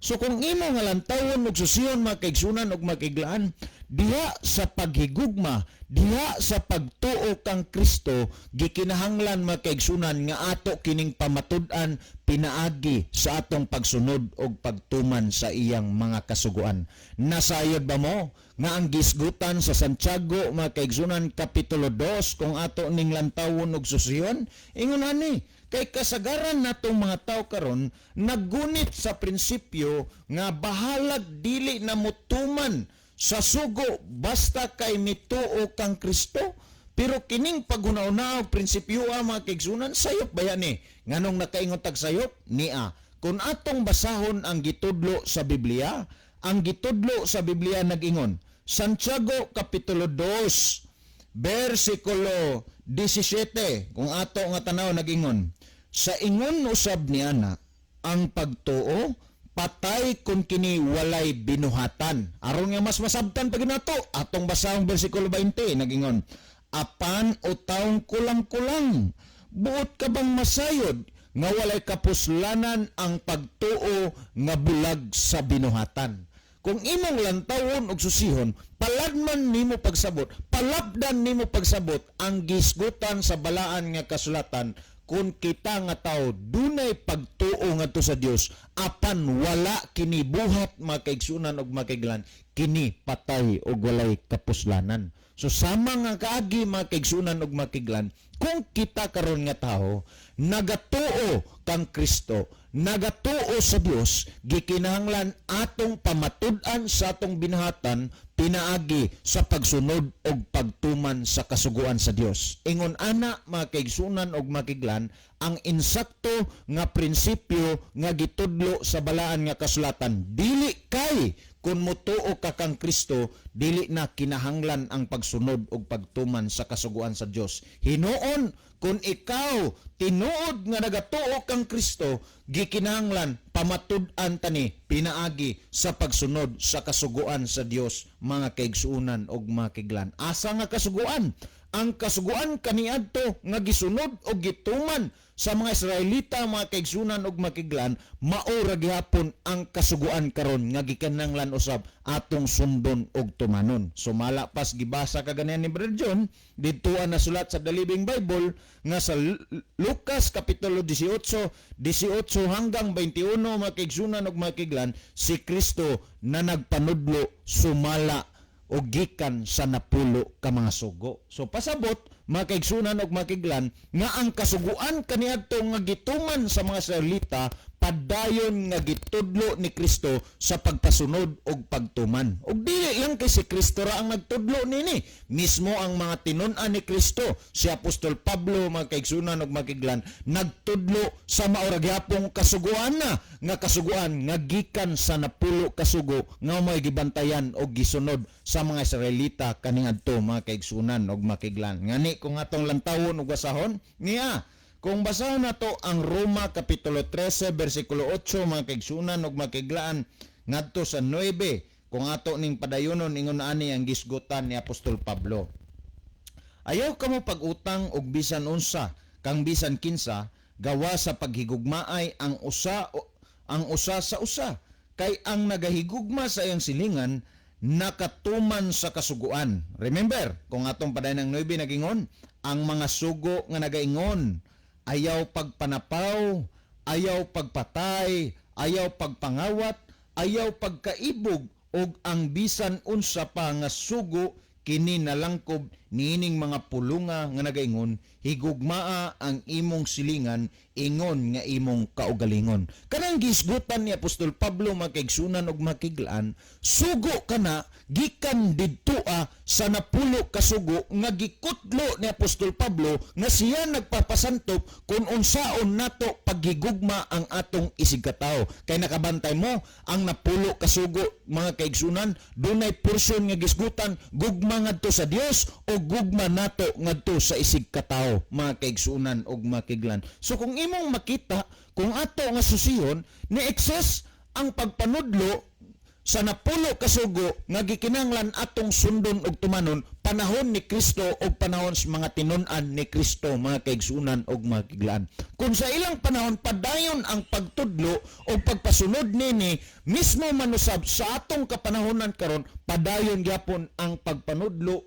So kung imo nga lantawon og susiyon, mga kaigsunan og makiglaan, diha sa paghigugma, diha sa pagtuo kang Kristo, gikinahanglan, mga kaigsunan, nga ato kining pamatud-an pinaagi sa atong pagsunod og pagtuman sa iyang mga kasuguan. Nasayod ba mo nga ang gisgutan sa Santiago, mga kaigsunan, kapitulo 2, kung ato ning lantawon og susiyon, ingon ani, kay kasagaran natong mga tao karon naggunit sa prinsipyo nga bahalag dili na mutuman sa sugo basta kay mituo kang Kristo. Pero kining paghuna-una og prinsipyo, mga kaigsunan, sayop ba ni? Nganong nakaingon tag sayop? Nia, kung atong basahon ang gitudlo sa Biblia, ang gitudlo sa Biblia nag-ingon, Santiago kapitulo 2, versikulo 17, kung ato nga tanaw, nag-ingon, "Sa ingon usab ni ana, ang pagtuo patay kung kini walay binuhatan." Aron nga mas masabtan pa ginato, atong basahong versikulo 20, nagingon, "Apan o taong kulang-kulang, buot ka bang masayod nga walay kapuslanan ang pagtuo nga bulag sa binuhatan?" Kung imong lantawon og susihon, paladman nimo pagsabot, palabdan nimo pagsabot ang gisgutan sa balaan nga kasulatan, kung kita nga tao dunay pagtuo ngadto sa Dios apan wala kini buhat, mga kaigsunan og mga, kini patay og walay kapuslanan. So sama nga kaagi, mga kaigsunan og makiglan, kung kita karon nga tao nagatuo kang Kristo, nagatuo sa Dios, gikinahanglan atong pamatud-an sa atong binahatan pinaagi sa pagsunod og pagtuman sa kasuguan sa Dios. Ingon ana, mga kaigsunan og makiglan, ang insakto nga prinsipyo nga gitudlo sa balaan nga kasulatan. Dili kay kung motuo ka kang Kristo, dili na kinahanglan ang pagsunod og pagtuman sa kasuguan sa Dios. Hinuon, kung ikaw tinuod nga nagatuo kang Kristo, gikinahanglan pamatud-an tani pinaagi sa pagsunod sa kasuguan sa Dios, mga kaigsuonan og mga kiglan. Asa nga kasuguan? Ang kasuguan kaniadto nga gisunod o gituman sa mga Israelita, mga kaigsunan ug makiglan, mao ra gihapon ang kasuguan karon nga gikinahanglan usab atong sundon og tumanon. Sumala pas gibasa kaganihan ni Brother John didto nasulat sa The Living Bible nga sa Lucas kapitulo 18, 18 hanggang 21, mga kaigsunan ug makiglan, si Kristo na nagpanudlo sumala o gikan sa 10 ka mga sugo. So pasabot, mga kaigsunan og makiglan, nga ang kasuguan kaniadto nga gituman sa mga Israelita, padayon nga gitudlo ni Kristo sa pagpasunod og pagtuman. Og dili lang kay si Kristo ra ang nagtudlo nini, mismo ang mga tinun-an ni Kristo, si Apostol Pablo, mga kaigsunan og makiglan, nagtudlo sa mao ra gihapong kasuguan na nga kasuguan nga gikan sa 10 ka sugo nga may gibantayan og gisunod sa mga Israelita kaniadto, mga kaigsunan og makiglan. Ngani kung atong lantawon ug basahon niya, kung basahon nato ang Roma kapitulo 13 bersikulo 8, mga kaigsunan ug makiglaan, ngadto sa 9, kung ato ning padayonon, ingon ani ang gisgutan ni Apostol Pablo: "Ayaw kamo pag-utang og bisan unsa kang bisan kinsa gawa sa paghigugmaay ang usa sa usa, kay ang nagahigugma sa iyang silingan nakatuman sa kasuguan." Remember, kung atong padayon ng 9, nagingon ang mga sugo nga nagaingon, ayaw pagpanapaw, ayaw pagpatay, ayaw pagpangawat, ayaw pagkaibog, ug ang bisan unsa pa nga sugo, kini nalangkob niining mga pulunga nga nagaingon, "Higugmaa ang imong silingan ingon nga imong kaugalingon." Kanang gisgutan ni Apostol Pablo, mga kaigsunan ug makiglaan, sugo kana gikan didtoa sa 10 ka sugo nga gikutlo ni Apostol Pablo nga siya nagpapasantop kung unsaon nato paghigugma ang atong isigkatawo. Kay nakabantay mo ang 10 ka sugo, mga kaigsunan, dunay porsyon nga gisgutan gugma ngadto sa Dios o gugma nato ngadto sa isigkatawo, mga kaigsunan ug makiglan. So kung imong makita, kung ato nga susihon ni excess ang pagpanudlo sa 10 ka sugo nga gikinahanglan atong sundon ug tumanon panahon ni Kristo ug panahon sa mga tinun-an ni Kristo, mga kaigsunan ug makiglaan. Kung sa ilang panahon padayon ang pagtudlo o pagpasunod nini, mismo manusab sa atong kapanahonan karon padayon gyapon ang pagpanudlo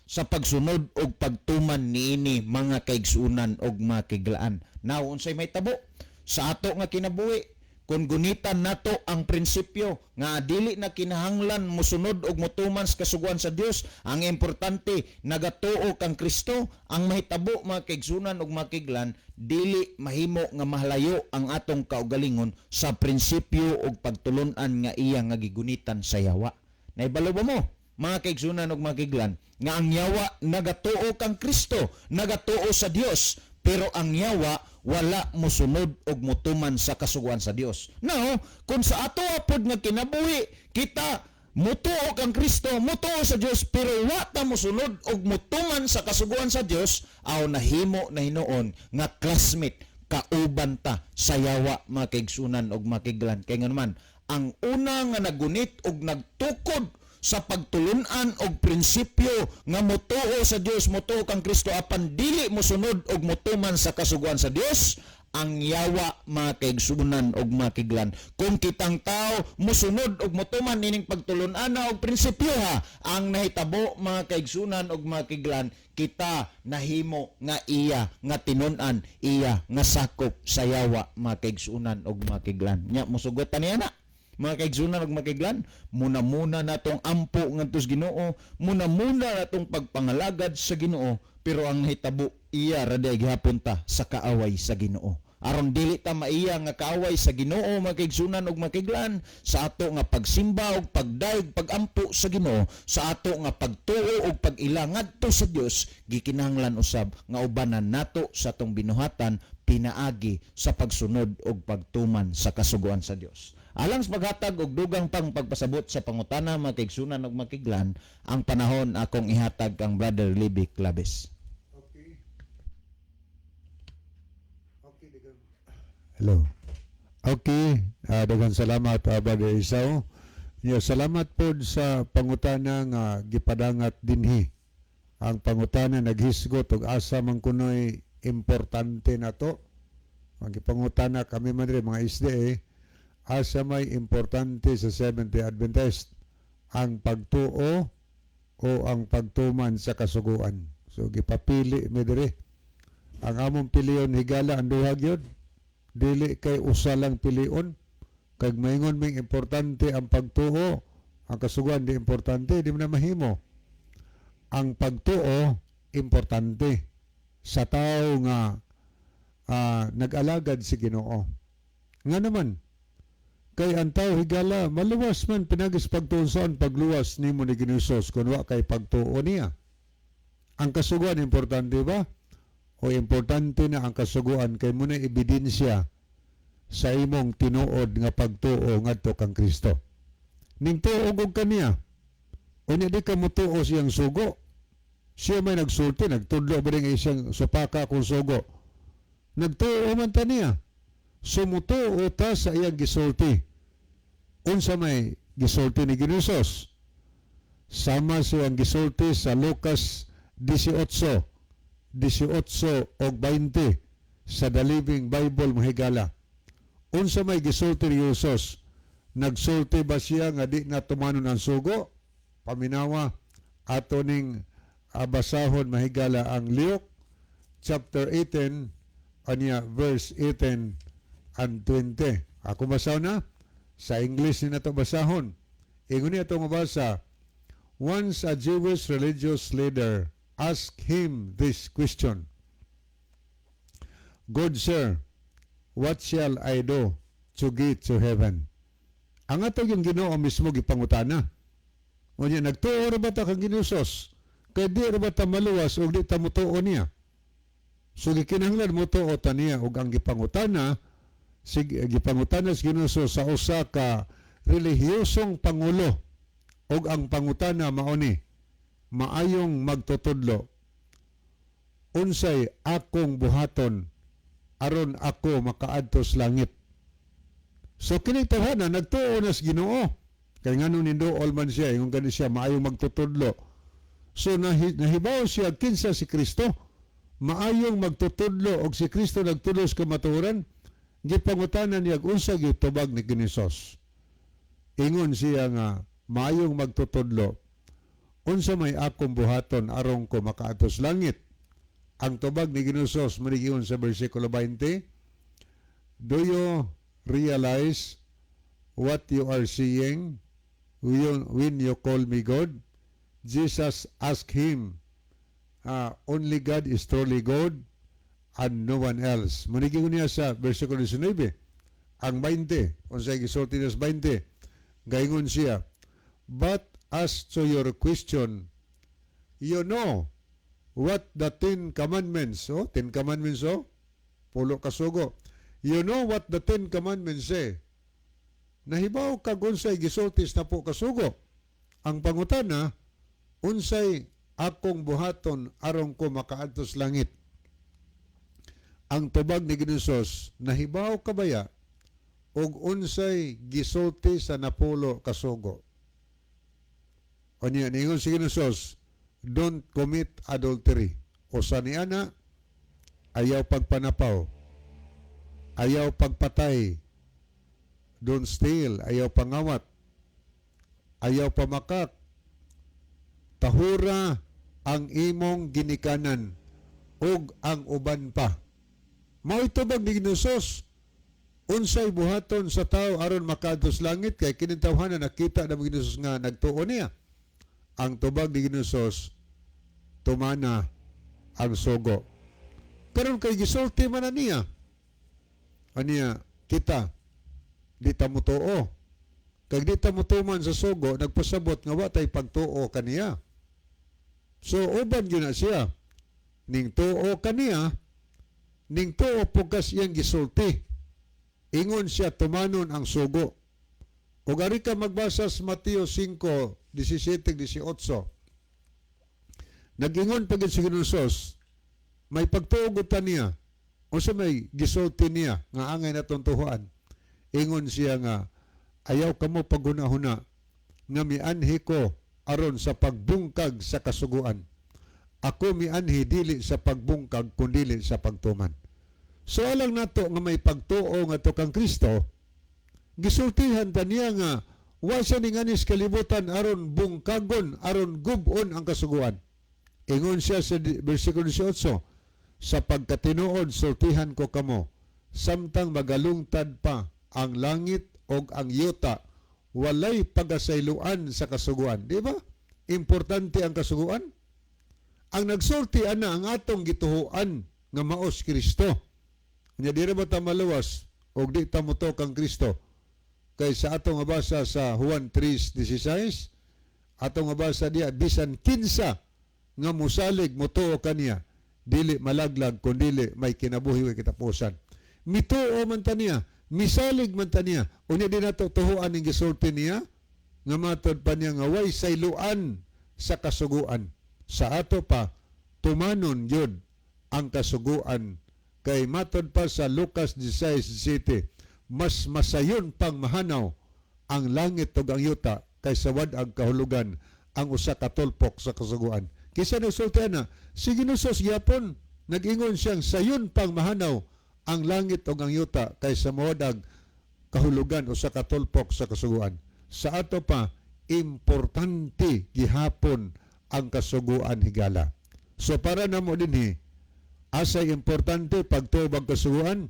sa pagsunod og pagtuman niini, mga kaigsunan ug makiglaan. Now, unsay mahitabo sa ato nga kinabuhi kung gunitan nato ang prinsipyo nga dili na kinahanglan mosunod og motuman sa kasuguan sa Dios, ang importante nagatuo kang Kristo? Ang mahitabo, mga kaigsunan ug makiglan, dili mahimo nga mahlayo ang atong kaugalingon sa prinsipyo ug pagtulun-an nga iya nga gigunitan sa yawa. Naibalo ba mo, mga kaigsunan ug makiglan, nga ang yawa nagatuo kang Kristo, nagatuo sa Dios, pero ang yawa wala mosunod og motuman sa kasuguan sa Dios? Now, kung sa ato pod nga kinabuhi kita mutuo kang Kristo, mutuo sa Dios, pero wa ta mosunod og motuman sa kasuguan sa Dios, aw nahimo na hinuon nga classmate, kauban ta sa yawa, mga kaigsunan og makiglan. Kay ngano man, ang una nga nagunit og nagtukod sa pagtulunan og prinsipyo nga motuo sa Dios, motuo kang Kristo apan dili mosunod og motuman sa kasuguan sa Dios, ang yawa, mga kaigsunan og makiglan. Kung kitang tao mosunod og motuman nining pagtulunan og prinsipyo ha, ang nahitabo, mga kaigsunan og makiglan, kita nahimo nga iya nga tinun-an, iya nga sakop sa yawa, mga kaigsunan og makiglan. Nya mosugot ta niya na, mga kaigsunan ug makiglan, muna-muna natong ampo ngadto sa Ginoo, muna-muna natong pagpangalagad sa Ginoo, pero ang nahitabo, iya ra diay gihapon ta sa kaaway sa Ginoo. Aron dili ta maiya nga kaaway sa Ginoo, mga kaigsunan ug makiglan, sa ato nga pagsimba ug pagdayeg, pagampo sa Ginoo, sa ato nga pagtuo ug pag-ila ngadto sa Dios, gikinahanglan usab nga ubanan nato sa atong binuhatan pinaagi sa pagsunod ug pagtuman sa kasuguan sa Dios. Alang sa paghatag og dugang pang pagpasabot sa pangutana, mga kaigsunan ug makiglan, ang panahon akong ihatag kang Brother Libby Claves. Okay. Okay, dagan. Hello. Okay, daghang salamat, Brother Isao. Ya, salamat pod sa pangutana nga gipadangat dinhi. Ang pangutana naghisgot og asa man kuno'y importante nato. Ang gipangutana kami man rin mga SDA, asa may importante sa Seventh-day Adventist, ang pagtuo o ang pagtuman sa kasuguan? So gipapili mi diri. Ang among pilion, higala, ang duha gyud. Dili kay usa lang pilion. Kag maingon ming importante ang pagtuo, ang kasuguan di importante, di mo na mahimo. Ang pagtuo importante sa tao nga nag-alagad si Ginoo. Nga naman, kay ang tao, higala, maluwas man pinagis pagtuo saan pagluwas nimo ni Ginoo kun wa kay pagtuo niya. Ang kasuguan importante ba? O importante na ang kasuguan kay mao na ebidensya sa imong tinuod nga pagtuo ngadto kang Kristo. Ning tuo og kaniya. Unya di ka motuo siyang sugo. Siya may nagsulti, nagtudlo ba rin siyang supaka kung sugo. Nagtuo man ta niya. Sumutuo ta sa iyang gisulti. Unsa may gisulti ni Ginoo? Sama siyang gisulti sa Lucas 18, 18 og 20 sa The Living Bible, mahigala. Unsa may gisulti ni Jesus? Nagsulti ba siya nga di na tumanon ang sugo? Paminawa, ato ning basahon, mahigala, ang Luke chapter 18 anya verse 18 and 20. Ako basahon na sa English ni nato basahon. Ingon niya itong mabasa. Once a Jewish religious leader asked him this question: "Good sir, what shall I do to get to heaven?" Ang ato yung Ginoo mismo gipangutana. Unya nagtuo ra ba ta kang Ginoo? Kay di ra ba ta maluwas og di ta motuo niya? So gikinahanglan motuo ta niya og ang gipangutana sig gipangutana sa Ginoo sa usa ka relihiyosong pangulo og ang pangutana mao ni: "Maayong magtutudlo, unsay akong buhaton aron ako makaadto sa langit?" So kini tawhana nagtuo na sa Ginoo. Kay ngano ninduol man siya, ingon gani siya maayong magtutudlo. So nahibaw siya kinsa si Kristo. Maayong magtutudlo og si Kristo nagtudlo sa kamatuoran. Gipangutana niya unsa gitubag ni Ginisos. Ingon siya nga, "Maayong magtutudlo, unsa may akong buhaton aron ko makaadto sa langit?" Ang tubag ni Ginosos manigiyon sa versikulo 20, "Do you realize what you are seeing when you call me God?" Jesus asked him, "Only God is truly God and no one else." Manigiyon niya sa versikulo 19, ang 20, unsay gisulti niya sa 20, gaingon siya, "But as to your question, you know what the Ten Commandments," oh, Ten Commandments, oh, pulo kasugo. "You know what the Ten Commandments say." Nahibaw kag unsay gisulti sa napulo kasugo. Ang pangutana, unsay akong buhaton aron ko makaadto sa langit? Ang tubag ni Ginoos, nahibaw ka baya og unsay gisulti sa napulo kasugo? Unya niingon si Ginoos, "Don't commit adultery." Usa ni ana, ayaw pagpanapaw, ayaw pagpatay, don't steal, ayaw pangawat, ayaw pamakak, tahura ang imong ginikanan ug ang uban pa. Mao tubag ni Ginoos. Unsay buhaton sa tao aron makaadto sa langit? Kay kining tawhana nakita na Ginoos nga nagtuo niya. Ang tubag ni Ginoos, tumana ang sugo. Karon kay gisulti man na niya. Aniya kita di ta motuo. Kag di ta motuman sa sugo, nagpasabot nga wa tay pagtuo kaniya. So uban gyud na siya. Ning tuo kaniya, ning tuo pugas iyang gisulti. Ingon siya tumanon ang sugo. Ug ari ka magbasa sa Mateo 5, 17, 18. Nag-ingon pa gyud si Ginoos, may pagtuo gud ta niya. Unsa may gisulti niya nga angay natong tuhuan? Ingon siya nga, "Ayaw kamo paghuna-huna nga mianhi ko aron sa pagbungkag sa kasuguan. Ako mianhi dili sa pagbungkag kundili sa pagtuman. So alang nato nga may pagtuo ngadto kang Kristo, gisultihan ta niya nga wa siya ninganis kalibutan aron bungkagon, aron gub-on ang kasuguan. Ingon siya sa versikulo 18, "Sa pagkatinuod sultihan ko kamo, samtang magalungtad pa ang langit og ang yuta, walay pagasayloan sa kasuguan." Di ba? Importante ang kasuguan. Ang nagsulti ana ang atong gituhuan nga maos Kristo. Nya di ra ba ta maluwas og di ta motuo kang Kristo? Kay sa atong mabasa sa Juan 3:16, atong mabasa diya, bisan kinsa nga musalig, mutuo kaniya, dili malaglag kundili may kinabuhi way katapusan. Mituo man ta niya, misalig man ta niya. Unya di nato tuhuan ning gisulti niya nga matod pa niya nga way sayloan sa kasuguan. Sa ato pa, tumanon yun ang kasuguan kay matod pa sa Lucas 16:17, mas masayon pang mahanaw ang langit ug ang yuta kaysa wad-ag kahulugan ang usa ka tulpok sa kasuguan. Kinsa nagsulti ana? Si Ginoo gyapon. Nag-ingon siyang sayon pang mahanaw ang langit ug ang yuta kaysa mawad-ag kahulugan usa ka tulpok sa kasuguan. Sa ato pa, importante gihapon ang kasuguan, higala. So para namo dinhi, asay importante pagtuo bag kasuguan?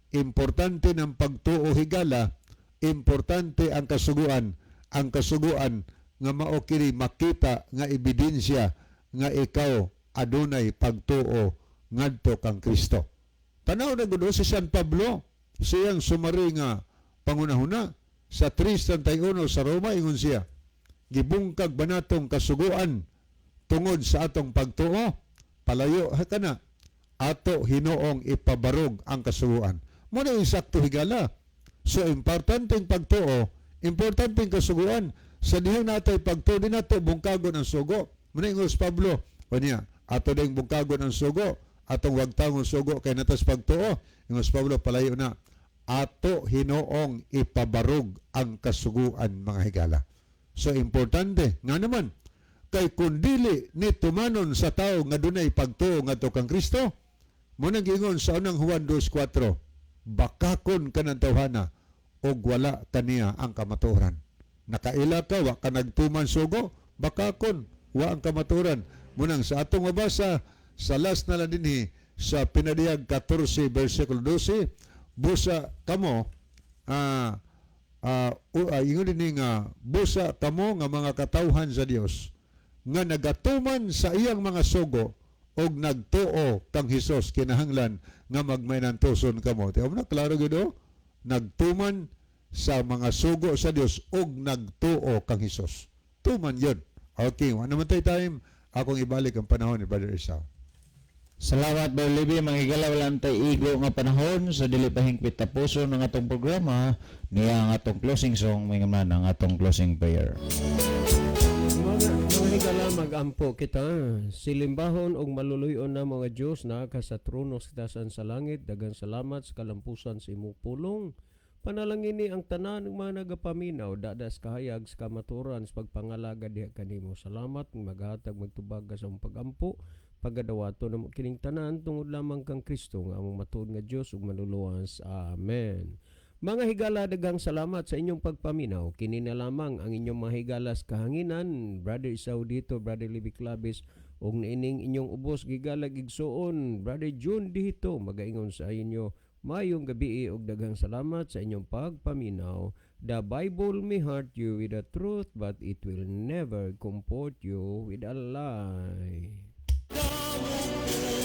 Importante ng pagtuo, higala, importante ang kasuguan. Ang kasuguan nga mao kini makita nga ebidensya nga ikaw adunay pagtuo ngadto kang Kristo. Tanaw na gud si San Pablo, siyang sumari nga pangunahuna sa 3:31 sa Roma, ingon siya, "Gibungkag ba natong kasuguan tungod sa atong pagtuo? Palayo ha kana, ato hinoong ipabarog ang kasuguan." Mo na insakto, higala. So importanteng pagtuo, importanteng kasuguan. Sa dihang natay pagtuo, di nato bungkagon ang sugo. Mo na ingon si Pablo, unya ato ding bungkagon ang sugo, atong wagtangon sugo kay natas pagtuo. Ingon si Pablo, palayo na, ato hinoong ipabarog ang kasuguan, mga higala. So importante nga naman kay kung dili ni tumanon sa tao nga dunay pagtuo ngadto kang Kristo, mo nang giingon sa unang Juan 2:4, bakakon ka ng tawhana og wala kaniya ang kamatuoran. Nakaila ka, wa ka nagtuman sugo, bakakon, wa ang kamatuoran. Munang sa atong mabasa sa last na lang dinhi sa Pinadiyag 14 versikulo 12, busa kamo ingon dinhi nga busa kamo nga mga katawhan sa Dios nga nagatuman sa iyang mga sugo og nagtuo kang Hesus, kinahanglan nga magmainantuson kamo. Tiyo na klaro gid oh. Nagtuman sa mga sugo sa Dios og nagtuo kang Hesus. Tuman yun. Okay, wa naman tay time. Akong ibalik ang panahon ni Brother Esau. Salamat, Brother Libby. Mga higala, wala tay igo nga panahon sa dili pa hingpit tapuson ang atong programa niya ang atong closing song, mga man ang atong closing prayer. Mga higala, mag-ampo kita. Silimbahon og maluluyon na mga Diyos na ka sa trono sa katasan sa langit. Daghang salamat sa kalampusan sa imong pulong. Panalangini ang tanan ng mga nagapaminaw, dadas kahayag sa kamaturan sa pagpangalaga diha kanimo. Salamat ng maghatag magtubag ka sa among pagampo. Pagadawato namo kining tanan tungod lamang kang Kristo nga among matuod nga Dios ug manluluwas. Amen. Mga higala, daghang salamat sa inyong pagpaminaw. Kini na lamang ang inyong mga higala sa kahanginan. Brother Isao dito, Brother Libby Clavis, ug niining inyong ubos gigalag igsuon, Brother June dito, magaingon sa inyo. Mayong gabi ug daghang salamat sa inyong pagpaminaw. The Bible may hurt you with the truth, but it will never comfort you with a lie. Damo.